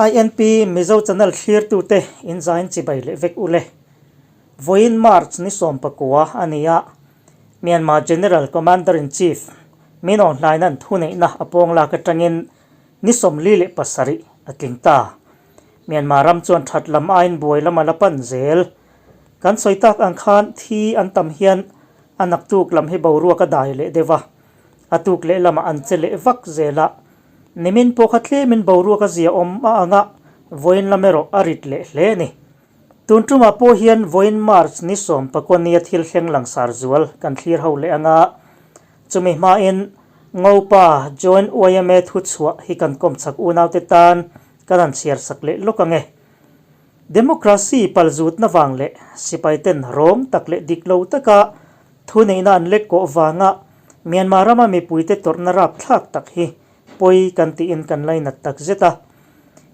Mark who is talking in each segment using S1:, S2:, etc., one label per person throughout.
S1: INP Mizo Channel thlirtute inzain chibai leh vek ule. Vawiin March ni 19 a ni a, Myanmar General Commander-in-Chief Min Aung Hlaina'n thuneihna a pawng lak atangin ni 47 a tling ta. Myanmar ram chuan that lam aiin buai lam a la pan zel. Kan sawi tak ang khan thi an tam hian a naktuk lam hi boruak a dai leh deuh a, a tuk leh lamah an che leh vak zel a. Nimin pawh kha tlemin boruak a zia awm a ang a, vawiin lam erawh a rit leh hle a ni. Tun tumah pawh hian vawiin March ni 19 nia thil thleng langsar zual kan thlir ho leh ang a, chumi hmain Ngopa Joint yma thuchhuah hi kan kawmchhak unaute tan kan han chhiar sak leh lawk ang e. Democracy palzutna vang leh sipaiten rawng tak leh dik lo taka Thuneihna an lek kawh vanga Myanmar rama mipuite tawrhna rapthlak tak hi pawi kan tiin kan lainat tak zet a.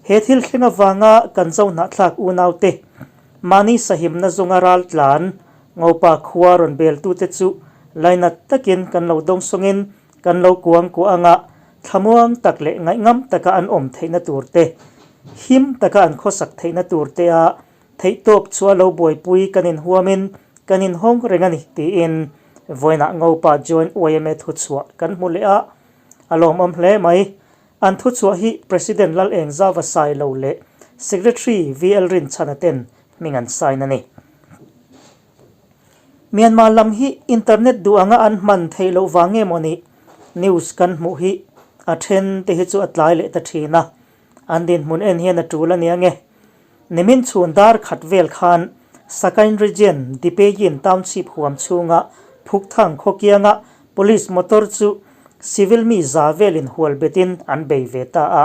S1: He thil thleng avanga kan zohnahthlak unaute mahni sahimna zawnga raltlan Ngopa khua rawn beltute chu lainat takin kan lo dawngsawngin kan lo kuang kuah anga thlamuang tak leh ngaihngam taka an awm theihna turte, him taka an khawsak theihna turte a Theihtawp chu a lo buaipui kan inhuamin kan inhawng reng a ni tiin vawiinah Ngopa Joint yma thuchhuah kan hmu leh a, a lawmawm hle mai. An thuchhuah hi President Lal Engzauva Sailo leh Secretary VL Rinchhana ten hming an sign a ni. Myanmar lam hi internet duh anga an hman theih loh vang nge maw ni news kan hmuh hi a then te hi chu a tlai leh ta thin a, an dinhmun en hian a tul a nia nge. Nimin chhun dar khat vel khan Sakain Region Dipeyin Township huam chhunga Phukthang khawkianga Police motor chu civil mi za velin hual betin an bei ve ta a,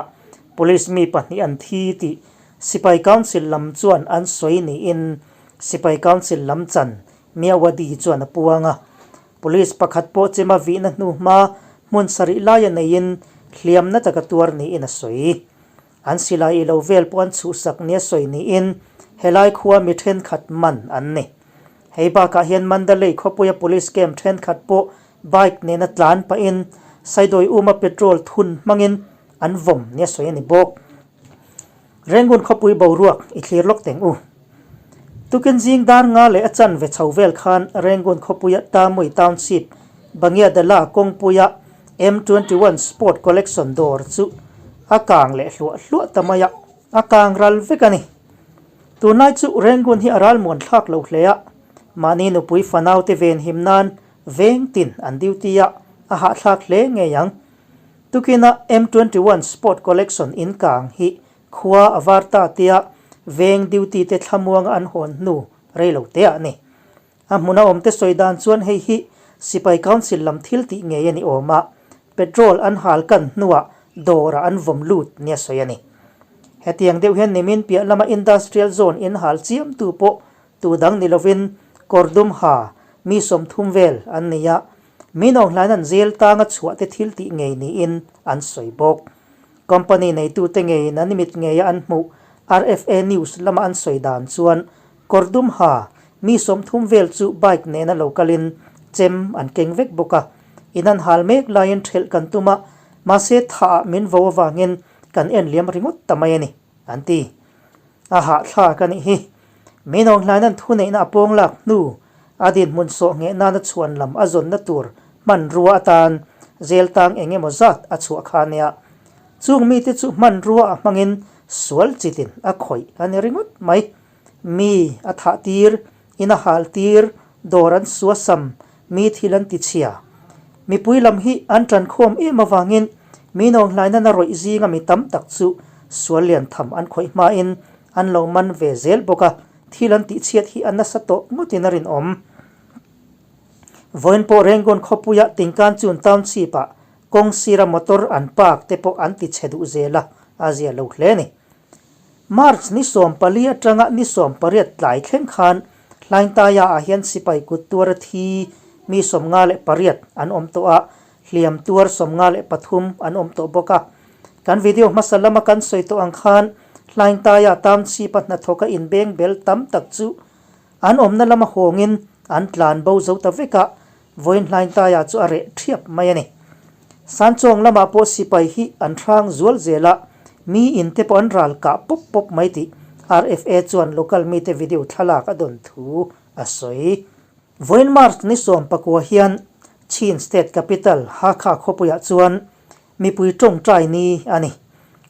S1: Police mi pahnih an thi tih Sipai Council lam chuan an sawi niin Sipai Council lam chan Myawaddy chuan a puang a. Police pakhat pawh chema vihna hnu hma hmun sarih laia neiin hliamna taka tuar niin a sawi. An silai i lo vel pawh an chhuhsak nia sawi niin helai khua mi thenkhat man an ni. Hei bakah hian Mandalay khawpuia police camp thenkhat pawh bike nena tlan pahin Saidawi uma petrol thun hmangin an vawm nia sawi a ni bawk. Rangoon khawpui boruak i thlir lawk teng u. Tukin zing dar nga leh a chanve chho vel khan Rangoon khawpuia Tamui Township Bangiadala kawngpuia M21 Sport Collection dawr chu a kang leh hluah hluah ta mai a, a kang ral vek a ni. Tunlai chu Rangoon hi a ralmuan thlak lo hle a, mahni nupui fanaute venhim nan veng tin an duty a, a hahthlak hle ngei ang. Tukina M21 Sport Collection in kang hi Khua a var ta tia veng duty te thlamuanga an hawn hnu rei lo te ah ni. A hmuna awmte sawi dan chuan hei hi Sipai Council lam thil tih ngei a ni awm a, petrol an hal kan hnuah dawrah an vawm lut nia sawi a ni. Hetiang deuh hian nimin piah lama Industrial Zone in hal chiamtu pawh tu dang ni lovin kawr dum ha mi 30 vel an ni a, min awng hlain an zel tanga chhuah te thil tih ngei niin an sawi bawk. Company neitute ngeiin an mit ngeia an hmuh RFA News lama an sawi dan chuan kawr dum ha mi 30 vel chu bike nena lo kalin chem an keng vek bawk a, in an hal mek laiin thelh kan tum a, mahse thaah min vo avangin kan en liam ringawt ta mai a ni, an ti. A hahthlak a nih hi. Min awng hlain an thuneihna a pawng lak hnu a dinhmun sawh ngheh nana chhuan lam a zawnna tur hmanrua atan zel tang eng emaw zat a chhuah kha nia. Chung mite chu hmanrua a hmangin sual chitin a khawih a ni ringawt mai. Mi a thah tir, in a hal tir, dawr an suasam, mi thil an tichhia. Mipui lam hi an tankhawm em avangin min awng hlaina na rawih zinga mi tam tak chu sual lian tham an khawih hmain an lo man ve zel bawk a, thil an tihchhiat hi a nasa tawh ngawtin a rinawm. Vawiin pawh Rangoon khawpuia Tingkanchun Township-ah kawng sira motor an park te pawh an tichhe duh zel a, a zia lo hle a ni. March ni 14 atanga ni 18 tlai thleng khan Hlaingtaia ah hian sipai kut tuara thi mi 58 an awm tawh a, hliam tuar 53 an awm tawh bawk a. Kan video hmasa lama kan sawi tawh ang khan Hlaingtaia township a hnathawka inbeng bel tam tak chu an awmna lama hawngin an tlan bo zo ta vek a, vawiin Hlaingtaia chu a reh thiap mai a ni. Sanchawng lamah pawh sipai hi an hrang zual zel a, Mi in te pawh an ral kah pawp pawp mai tih RFA chuan local mite video thlalak a dawn thu a sawi. Vawiin March ni 14 hian Chin State Capital Hakha khawpuiah chuan mipui tawngtai ni a ni.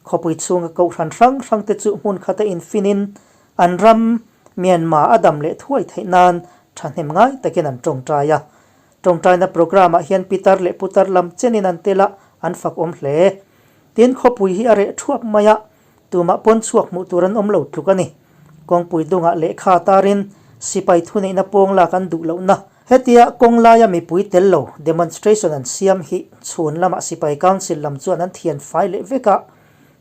S1: Khawpui chhunga kohhran hrang hrang te chu hmun khata infinin an ram Myanmar a dam leh thuai theih nan thahnem ngai takin an tawngtai a. Tawngtaina programme ah hian pitar leh putar lam chenin an tel a, an fak awm hle. Tin, khawpui hi a reh thuap mai a, tumah pawn chhuak hmuh tur an awm lo tluk a ni. Kawngpui dungah lehkha tarin sipai thuneihna pawng lak an duh lohna. Hetia kawng laia mipui tel lo demonstration an siam hi chhun lamah sipai council lam chuan an thian fai leh vek a.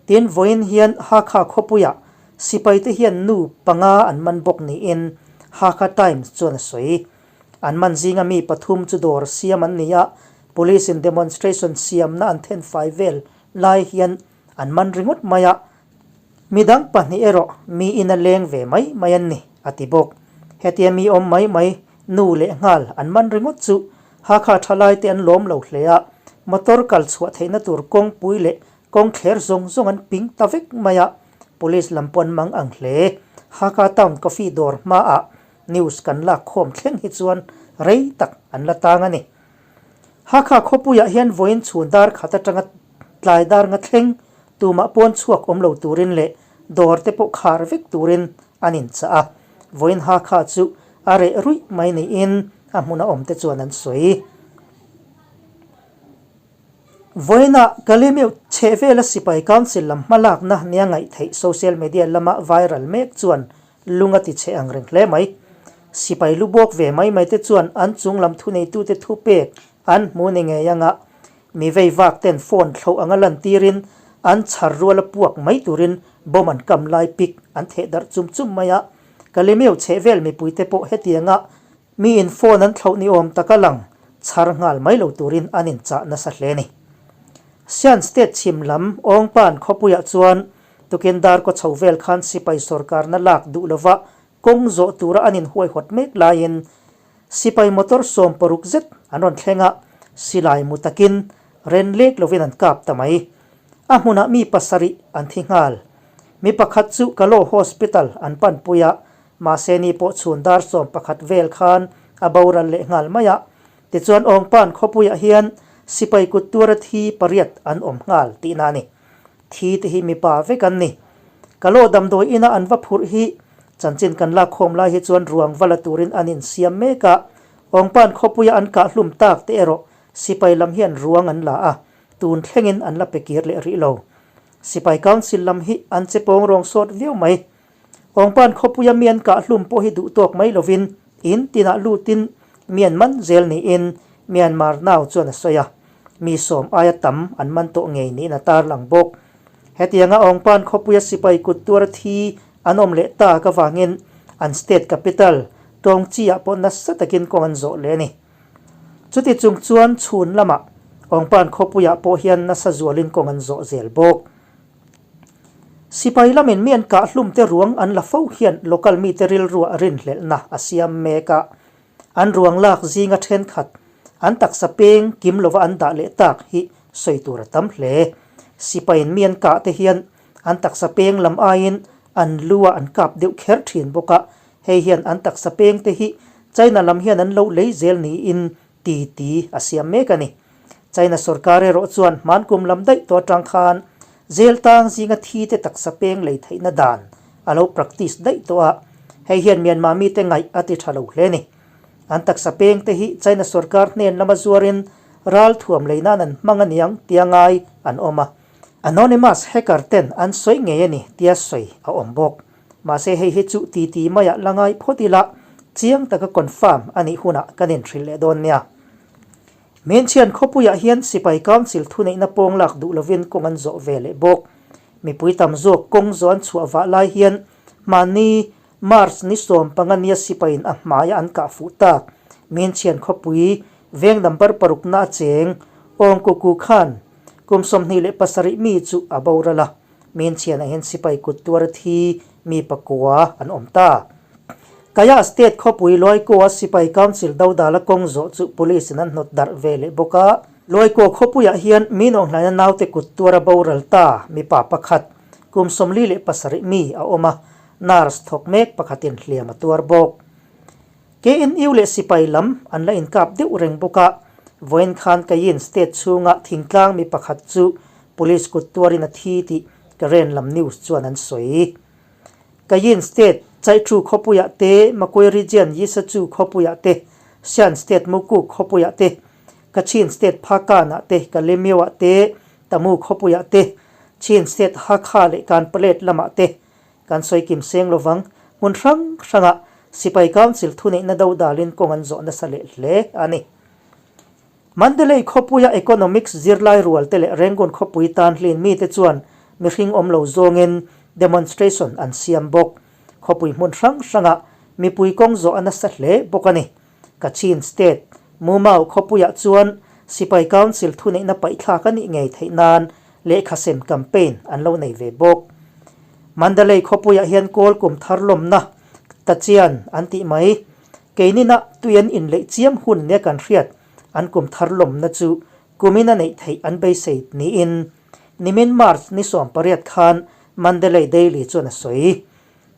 S1: Tin, vawiin hian Hakha khawpuiah sipaite hian nu panga an man bawk niin Hakha Times chuan a sawi. An man zinga mi pathum chu dawr siam an ni a, Police in demonstration siamna an thenfai vel lai hian an man ringawt mai a, midang pahnih erawh mi ina leng ve mai mai an ni, a ti bawk. Hetia mi awm mai mai nu leh nghal an man ringawt chu Hakha thalai te an lawm lo hle a, motor kal chhuah theihna tur kawngpui leh kawng thler zawng zawng an ping ta vek mai a, Police lam pawh an mang ang hle. Hakha town coffee dawr hmaah News kan lak khawm thleng hi chuan rei tak an la tang a ni. Hakha khawpuiah hian vawiin chhun dar khat atanga tlai dar nga thleng tumah pawn chhuak awm lo turin leh dawr te pawh khar vek turin an inchah a. Vawiin Hakha chu a reh ruih mai niin a hmuna awm te chuan an sawi. Vawiinah Kalemeu chhehvela sipai council lam hmalakna nia ngaih theih social media lama viral mek chuan lung a ti chhe ang reng hle mai. Sipai lu bawk ve mai mai te chuan an chung lam thuneitute thu pek an hmu ni ngei anga mi vei vak ten phone thloh anga lantirin an chhar rual a puak mai turin bomb an kam lai pik an theh darh chum chum mai a. Kalemeu chhehvel mipuite pawh hetianga Mi in phone an thlauh ni awm taka lang chhar nghal mai lo turin an inchah nasa hle ni. Shan State chhim lam Awngpan khawpuiah chuan tukin dar kaw chho vel khan sipai sawrkarna lak duh lova kawng zawh tura an inhuaihawt mek laiin sipai motor 60 zet an rawn thleng a, silai mu takin ren lek lovin an kap ta mai. A hmunah mi pasarih an thi nghal. Mi pakhat chu Kalaw Hospital an panpui a, Mahse ni pawh chhun dar 11 vel khan a boral leh nghal mai a, tichuan Awngpan khawpuiah hian sipai kut tuara thi pariat an awm nghal tihna a ni. Thi te hi mipa vek an ni. Kalaw damdawi ina an va phurh hi chanchin kan lak khawm lai hi chuan ruang va la turin an insiam mek a, Awngpan khawpuia an kah hlum tak te erawh sipai lam hian ruang an la a, tun thlengin an la pe kir leh rih lo. Sipai Council lam hi an che pawng rawng sawt viau mai. Awngpan khawpuia mi an kah hlum pawh hi duh tawk mai lovin in tinah lutin mi an man zel niin Myanmar Now chuan a sawi a, mi sawm aia tam an man tawh ngei niin a tarlang bawk. Hetianga Awngpan khawpuia sipai kut tuara thi an awm leh tak avangin an state capital Tawngchi-ah pawh nasa takin kawng an zawh leh a ni. Chuti chung chuan chhun lamah Awngpan khawpuiah pawh hian nasa zualin kawng an zawh zel bawk. Sipai lamin mi an kah hlum te ruang an la fo hian local mite rilruah rinhlelhna a siam mek a. An ruang lak zinga thenkhat an taksa peng kim lova an dah leh tak hi sawi tur a tam hle. Sipaiin mi an kah te hian an taksa peng lam aiin an lu ah an kap deuh kher thin bawk a, hei hian an taksa peng te hi China lam hian an lo lei zel niin ti ti a siam mek a ni. China sorkar erawh chuan hmankum lam daih tawh atang khan jail tang zinga thi te taksa peng lei theihna dan a lo practice daih tawh a, hei hian Myanmar mite ngaih a ti tha lo hle ni. An taksa peng te hi China sorkar hnen lama zuarin ral thuam lei nan an hmang aniang tia ngai an awm a. Anonymous hacker ten an sawi ngei a ni tia sawi a awm bawk. Mahse hei hi chu ti ti maiah la ngai phawt ila, chiang taka confirm a nih hunah kan inhrilh leh dawn nia. Menchhian khawpuiah hian sipai council thuneihna pawng lak duh lovin kawng an zawh ve leh bawk. Mipui tam zawk kawng zawh an chhuah vah lai hian mahni March ni 15 nia sipaiin a hmaia an kah fuh tak. Menchhian khawpui veng number parukna a cheng Awngkuku khan kum 27 mi chu a boral a. Menchhianah hian sipai kut tuara thi mi pakua an awm ta. Kaya State khawpui Luaikaw-a sipai council dodala kawng zawh chu police in an hnawt darh ve leh bawk a. Luaikaw khawpuiah hian mi nawnghlaina naute kut tuara boral ta mipa pakhat. kum 47 mi a awm a, nurse thawk mek pakhatin hliam a tuar bawk. KNU leh sipai lam an la inkap deuh reng bawk a, vawiin khan Kayin state chhunga thingtlang mi pakhat chu police kut tuarin a thi tih Karen lam news chuan an sawi. Kayin state Chaichu khawpuiah te, Makwe region Yisachu khawpuiah te, Shan state Mukuk khawpuiah te, Kachin state Phakanah te, Kalemyo-ah te, Tamu khawpuiah te, Chin state Hakha leh Kanpalet lamah te kan sawi kim seng lovang. Hmun hrang hrangah Sipai Council thuneihna do dalin kawng an zawh nasa leh hle a ni. Mandalay khawpuia Economics zirlai rual te leh Rangoon khawpui tan hlin mite chuan mihring awm lo zawngin demonstration an siam bawk. Khawpui hmun hrang hrangah mipui kawng zawh a nasa hle bawk a ni. Kachin State, Mumau khawpuiah chuan Sipai Council thuneihna paihthlak a nih ngei theih nan lehkha sem campaign an lo nei ve bawk. Mandalay khawpuiah hian kawl kum thar lawmna Tachian an tih mai. Keinina tui an inleih chiam hun nia kan hriat an kum thar lawmna chu kumin a neih theih an beisei niin nimin March ni 18 khan Mandalay Daily chuan a sawi.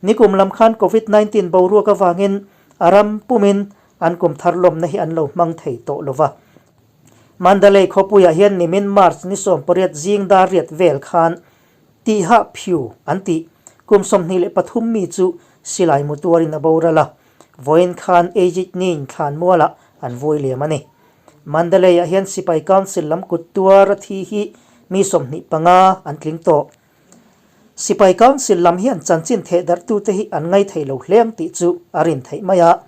S1: Nikum lam khan Covid 19 boruak avangin a ram pumin an kum thar lawmna hi an lo hmang thei tawh lo va. Mandalay khawpuiah hian nimin March ni 18 zing dar riat vel khan Tihah Phyu an tih. Kum 23 mi chu silai mu tuarin a boral a, vawiin khan Egypt Nin thlan mualah an vui liam a ni. Mandalay-ah hian Sipai Council lam kut tuar a thi hi mi 25 an tling tawh. Sipai Council lam hian chanchin theh darhtute hi an ngai thei lo hle ang tih chu a rin theih mai a.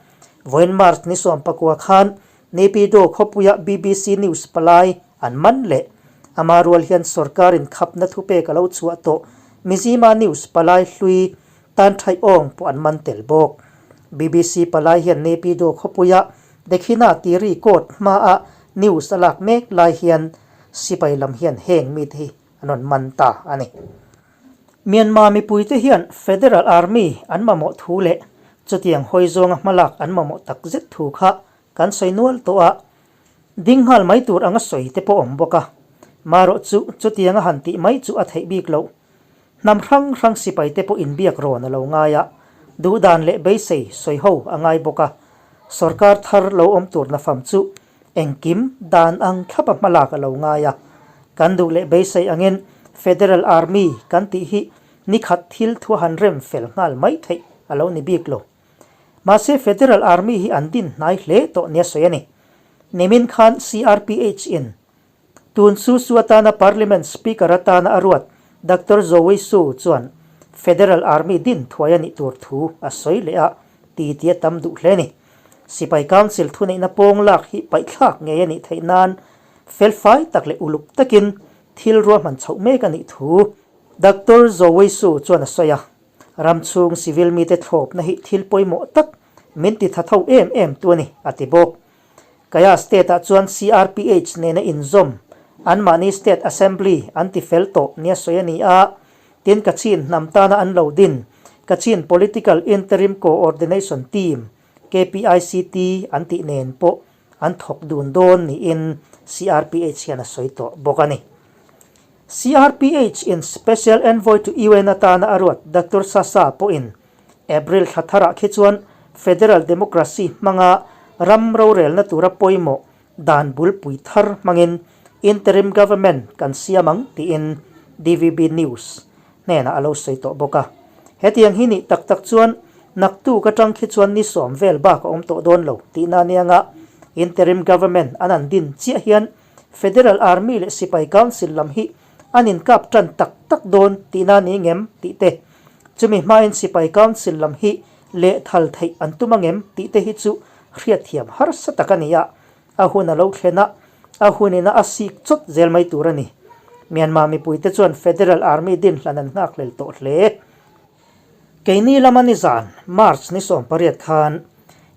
S1: Vawiin March ni 19 khan Naypyidaw khawpuia BBC News palai an man leh ama rual hian sorkarin khapna thupek a lo chhuah tawh Mizzima News palai hlui tan thaih awng pawh an man tel bawk. BBC palai hian Naypyidaw khawpuia Dekhina Tiri Court hmaah news a lak mek lai hian sipai lam hian heng mite hi an rawn man ta a ni. Myanmar mipuite hian Federal Army an mamawh thu leh chutiang hawi zawnga hmalak an mamawh tak zet thu kha kan sawi nual tawh a, ding nghal mai tur anga sawi te pawh awm bawk a. Marawh chu chutianga han tih mai chu a theih bik loh. Hnam hrang hrang sipai te pawh inbiak rawn a lo ngai a, duhdan leh beisei sawi ho a ngai bawk a. Sorkar thar lo awm tur nafam chu engkim dan ang thlapa hmalak a lo ngai a. Kan duh leh beisei angin Federal Army kan tih hi nikhat thil thu a han rem fel nghal mai theih a lo ni bik lo. Mahse Federal Army hi an din hnai hle tawh nia sawi a ni. Nimin khan CRPH in tun su su atana Parliament Speaker atana a ruat Doctor Zoe Su chuan Federal Army din thuai a nih tur thu a sawi leh a, ti ti a tam duh hle a ni. Sipai Council thuneihna pawng lak hi paihthlak ngei a nih theih nan felfai tak leh uluk takin thil ruahman chhoh mek a nih thu Doctor Zoe Su chuan a sawi a. Ram chhung civil mite thlawpna hi thil pawimawh tak min ti tha tho em em tu a ni, a ti bawk. Kaya state-ah chuan CRPH nena inzawm anmahni state assembly an ti fel tawh nia sawi a ni a, tin Kachin hnam tana an lo din Kachin Political Interim Coordination Team, KPICT, an tih nen pawh an thawk dun dawn niin CRPH hian a sawi tawh bawk a ni. CRPH in Special Envoy to UN atana a ruat Doctor Sasa pawhin April thla tharah khi chuan Federal Democracy hmanga ram rorelna tura pawimawh dan bulpui thar hmangin Interim Government kan siam ang tiin DVB News hnenah a lo sawi tawh bawk a. Hetiang hi nih tak tak chuan naktuk atang khi chuan ni sawm vel bak a awm tawh dawn lo tihna anianga Interim Government an an din chiah hian Federal Army leh Sipai Council lam hi an inkap tan tak tak dawn tihna ni ngem tih te, chumi hmain Sipai Council lam hi lehthal theih an tum angem tih te hi chu hriatthiam harsa tak a ni a, a hun a lo thlen a, a hunina a sik chawt zel mai tur a ni. Myanmar mipuite chuan Federal Army din hlan an nghakhlel tawh hle. Keini lama nizan, March ni 18 khan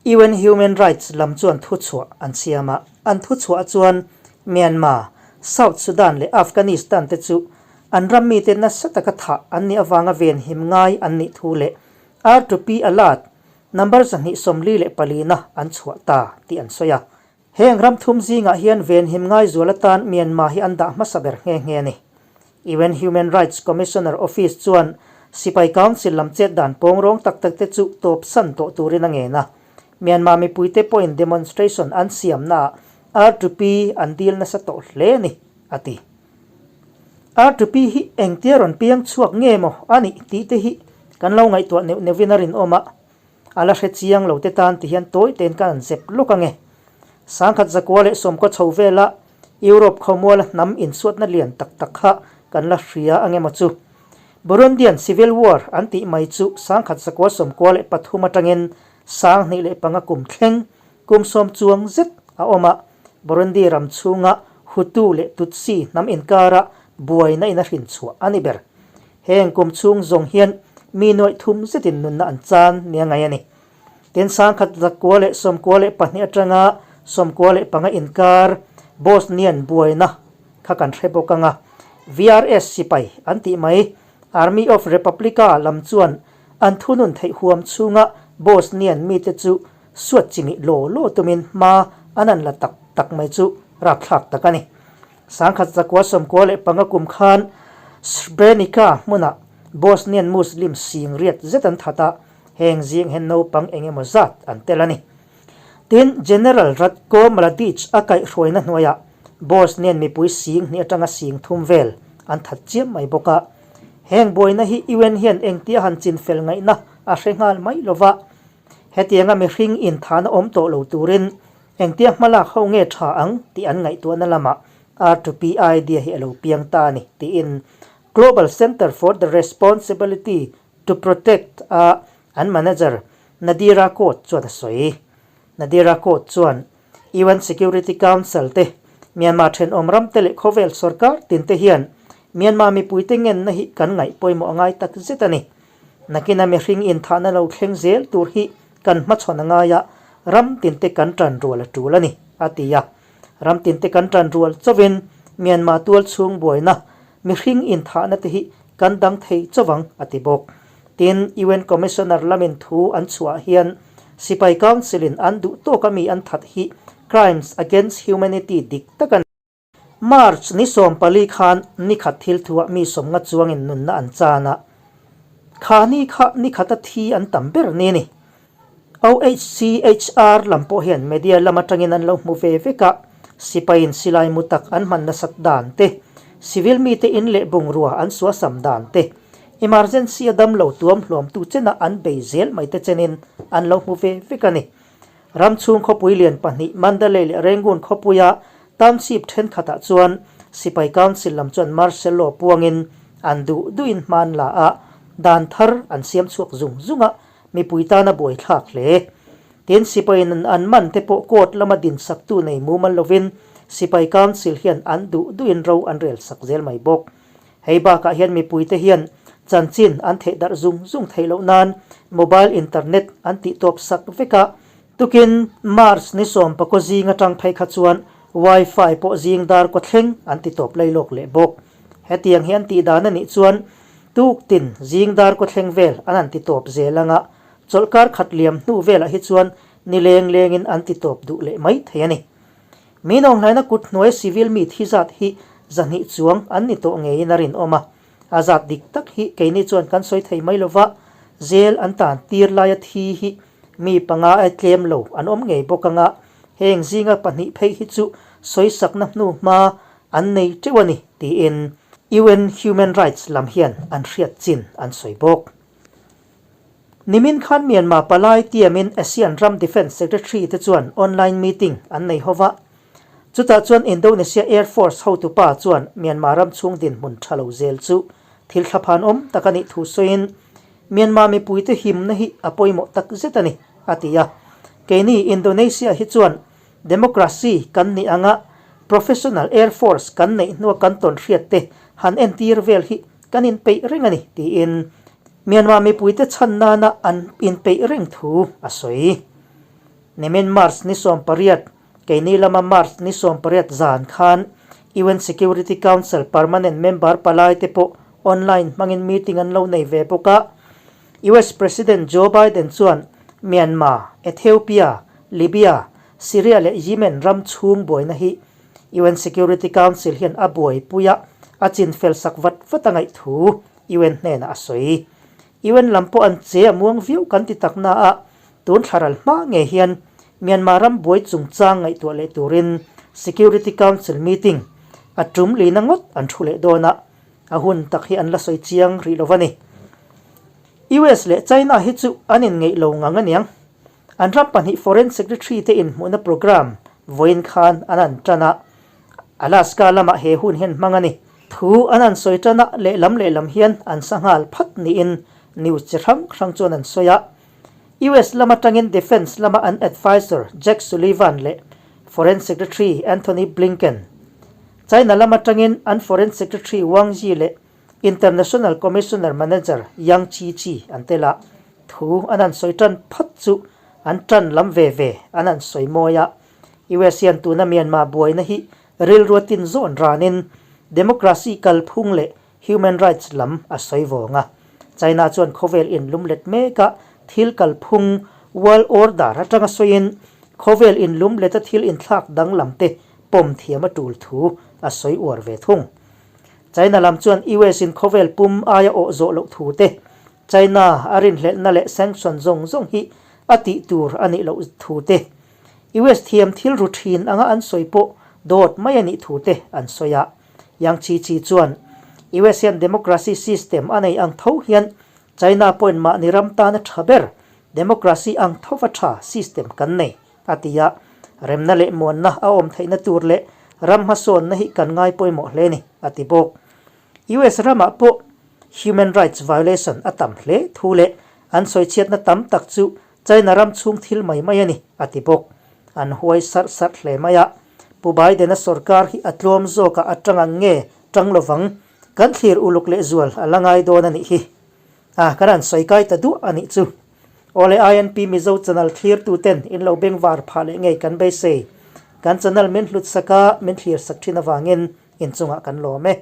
S1: UN Human Rights lam chuan thuchhuah an siam a, an thuchhuah chuan Myanmar, South Sudan leh Afghanistan te chu an ram mite nasa taka thah an nih avanga venhim ngai an nih thu leh R2P alert number 244 na an chhuah ta tih an sawi a. Heng ram thum zingah hian venhim ngai zual atan Myanmar hi an dah hmasa ber nghe nghe a ni. UN Human Rights Commissioner Office chuan Sipai Council lam chet dan pawng rawng tak tak te chu tawp san tawh turin a ngen a. Myanmar mipuite pawhin demonstration an siamnaah R2P an dil nasa tawh hle a ni, a ti. R2P hi engtia rawn piang chhuak nge maw a nih tih te hi kan lo ngaihtuah neuh neuhin a rinawm a, a la hre chiang lo te tan ti hian tawi tein kan han zep lawk ange. Sangkhat zakua leh sawmkaw chho vela Europe khawmuala hnam insuatna lian tak tak kha kan la hria ange maw chu. Burundian Civil War an tih mai chu sangkhat zakua 93 atangin 2005 kum thleng kum sawm chuang zet a awm a, Burundi ram chhunga Hutu leh Tutsi hnam inkara buaina in a hrin chhuah a ni ber. Heng kum chhung zawng hian mi nuaih thum zetin nunna an chan nia ngaih a ni. Tin, 1992 atanga 95 inkar Bosnian buaina kha kan hre bawk ang a, VRS sipai an tih mai Army of Republica lam chuan an thunun theih huam chhunga Bosnian mite chu suat chimih law law tumin hma an an la tak tak mai chu rapthlak tak a ni. 1995 kum khan Srebrenica hmunah Bosnian Muslim sing riat zet an that a, heng zing hian naupang eng emaw zat an tel a ni. Tin, General Ratko Mladic a kaihhruaina hnuaiah Bosnian mipui sing hnih atanga sing thum vel an that chiam mai bawk a. Heng buaina hi UN hian engtia han chinfel ngaihna a hre nghal mai lova, hetianga mihring inthahna awm tawh lo turin Engtia hmalak ho nge tha ang tih an ngaihtuahna lamah R2P idea hi a lo piang ta a ni, tiin Global Centre for the Responsibility to Protect a an manager Nadira Court chuan a sawi. Nadira Court chuan UN Security Council te, Myanmar thenawm ram te leh khawvel sorkar tin te hian Myanmar mipuite ngenna hi kan ngaih pawimawh a ngai tak zet a ni. Nakina mihring inthahna lo thleng zel tur hi kan hmachhawn a ngai a, ram tinte kan tan rual a tul a ni, a ti a. Ram tinte kan tan rual chauhin Myanmar tual chhung buaina mihring inthahna te hi kan dang thei chauh ang, a ti bawk. Tin, UN Commissioner lamin thu an chhuah hian Sipai Council-in an duh tawk a mi an that hi crimes against humanity dik tak a ni. March ni 14 khan nikhat thil thuah mi sawmnga chuangin nunna an chan a, kha ni kha nikhata thi an tam ber ni a ni. OHCHR lam pawh hian media lam atangin an lo hmu ve vek a, sipaiin silai mu tak an hman nasat dan te, civil mite in leh bungrua an suasam dan te, emergency a damlo tuam hluamtu chena an bei zel mai te chenin an lo hmu ve vek a ni. Ram chhung khawpui lian pahnih Mandalay leh Rangoon khawpuia township thenkhatah chuan Sipai Council lam chuan martial law puangin an duh duhin hman la a, dan thar an siam chhuak zung zung a, mipui tana buaithlak hle. Tin, Sipaiin an man te pawh court lama dinsaktu nei mumal lovin Sipai Council hian an duh duhin ro an rel sak zel mai bawk. Hei bakah hian mipuite hian chanchin an theih darh zung zung theih loh nan mobile internet an tih tawp sak vek a, tukin March ni 19 zing atang phei kha chuan Wi-Fi pawh zing dar kaw thleng an ti tawp lailawk leh bawk. Hetiang hi an tih dan a nih chuan tuktin zing dar kaw thleng vel an han ti tawp zel anga chawlhkar khat liam hnu velah hi chuan ni leng lengin an ti tawp duh leh mai thei a ni. Mi nawnghnaina kut hnuai civil mi thi zat hi zahnih chuang an ni tawh ngeiin a rinawm a, a zat dik tak hi keini chuan kan sawi thei mai lova, jail an tan tir laia thi hi mi panga ai tlem lo an awm ngei bawk anga, heng zinga pahnih phei hi chu sawisakna hnu hma an nei teuh a ni tiin UN Human Rights lam hian an hriat chin an sawi bawk. Nimin khan Myanmar palai tiamin ASEAN ram Defence Secretary te chuan online meeting an nei ho va. Chutah chuan Indonesia Air Force hotupa chuan Myanmar ram chhung dinhmun tha lo zel chu thil thlaphan awm tak a nih thu sawiin Myanmar mipuite himna hi a pawimawh tak zet a ni, a ti a. Keini Indonesia hi chuan democracy kan nih anga professional Air Force kan neih hnua kan tawn hriat te han entir vel hi kan inpeih reng a ni, tiin Myanmar mipuite chhan nana an inpeih reng thu a sawi. Nimin March ni 18, keini lama March ni 18 zan khan UN Security Council permanent member palaite pawh online hmangin meeting an lo nei ve bawk a. US President Joe Biden chuan Myanmar, Ethiopia, Libya, Syria leh Yemen ram chhung buaina hi UN Security Council hian a buaipui a, a chinfel sak vat vat a ngaih thu UN hnenah a sawi. UN lam pawh an che a muang viau kan ti tak na a, tun thlaral hma ngei hian Myanmar ram buai chungchang ngaihtuah leh turin Security Council meeting a tum lina ngawt an thu leh dawn a, a hun tak hi an la sawi chiang rih lo va ni. US leh China hi chu an inngeih lo ngang aniang. An ram pahnih Foreign Secretary te inhmuhna programme vawiin khan an an tan a, Alaska lamah he hun hian hmang a ni. Thu an an sawi tan a, lehlam lehlam hian an sa nghal phat niin news chi hrang hrang chuan an sawi a. US lam atangin Defence lama an adviser Jack Sullivan leh Foreign Secretary Anthony Blinken, China lam atangin an Foreign Secretary Wang Yi leh International Commissioner Manager Yang Jiechi an tel a, thu an han sawi tan phawt chu an tan lam ve ve an han sawi mawi a. US hian tuna Myanmar buaina hi rilrua tin zawn ranin democracy kalphung leh human rights lam a sawi vawng a. China chuan khawvel inlumlet meka thil kalphung world order atanga sawiin khawvel inlumleta thil inthlak danglam te pawm thiam a tul thu a sawi uar ve thung. China lam chuan US in khawvel pum aia awh zawh loh thu te, China a rinhlelhna leh sanction zawng zawng hi a tih tur a nih loh thu te, US thiam thil ru thin anga an sawi pawh dawt mai a nih thu te an sawi a. Yang Qiqi chuan US hian democracy system a nei ang tho hian China pawhin mahni ram tana tha ber democracy ang thova tha system kan nei a ti a, remna leh muanna a awm theihna tur leh ram hmasawnna hi kan ngai pawimawh hle ni, a ti bawk. US ramah pawh human rights violation a tam hle thu leh an sawichhiatna tam tak chu China ram chhung thil mai mai a ni, a ti bawk. An huai sarh sarh hle mai a, Pu Biden-a sorkar hi a tlawm zawkah a tang ang nge tang lovang, kan thlir uluk lehzual a la ngai dawn a nih hi. A, kan han sawi kai ta duah a nih chu. Awle INP Mizo channel thlirtu ten in lo bengvar phah leh ngei kan beisei. Kan channel min hlut sak a, min thlir sak thin avangin inchungah kan lawm e.